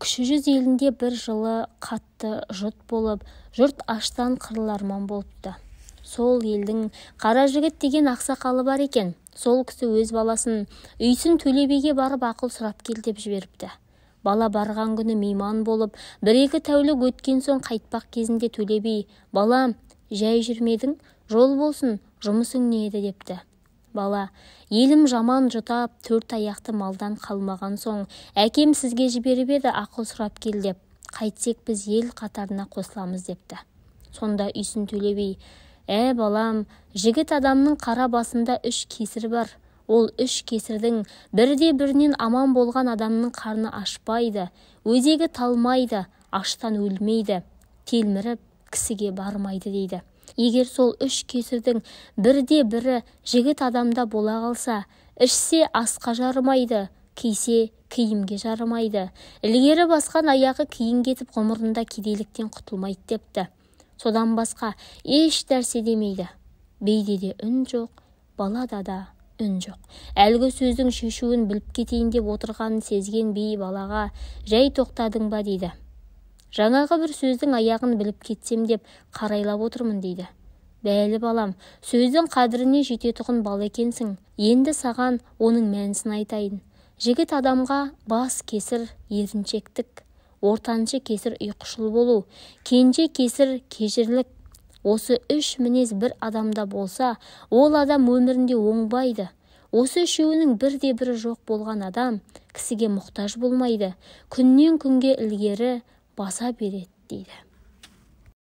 Кіші жүз елінде бір жылы қатты жұт болып, жұрт аштан қырыларман болыпты. Сол елдің Қаражігіт деген ақсақалы бар екен. Сол кісі өз баласын Үйсін Төле биге барып ақыл сұрап кел деп жіберіпті. Бала барған күні мейман болып, бір-екі тәулік өткен соң қайтпақ кезінде Төле би: «Балам, жай жүрмедің, жол болсын, жұмысың не еді?» – депті. Бала: «Елім жаман жұтап, төрт аяқты малдан қалмаған соң, әкем сізге жіберіп еді, ақыл сұрап кел деп. Қайтсек біз ел қатарына қосыламыз», – депті. Сонда Үйсін Төле би: «Ә, балам, жігіт адамның қара басында үш кесір бар. Ол үш кесірдің бірде-бірінен аман болған адамның қарны ашпайды, өзегі талмайды, аштан өлмейді, телміріп кісіге бармайды», – дейді. Егер сол үш кесірдің бірде-бірі жігіт адамда бола қалса, ішсе асқа жарымайды, кисе киімге жарымайды, ілгері басқан аяғы кейін кетіп, ғұмырында кедейліктен құтылмайды, депті. Содан басқа еш нәрсе демейді. Биде де үн жоқ, балада да үн жоқ. Әлгі сөздің шешуін біліп кетейін деп отырғанын сезген би балаға: «Жай тоқтадың ба?» – дейді. «Жаңағы бір сөздің аяғын біліп кетсем деп қарайлап отырмын», – дейді. «Бәлі, балам, сөздің қадіріне жететұғын бала екенсің. Енді саған оның мәнісін айтайын. Жігіт адамға бас кесір еріншектік, ортаншы кесір ұйқышыл болу, кенже кесір кежірлік. Осы үш мінез бір адамда болса, ол адам өмірінде оңбайды. Осы үшеуінің бірде-бірі жоқ болған адам кісіге мұқтаж болмайды, күннен күнге ілгері баса береді», – дейді.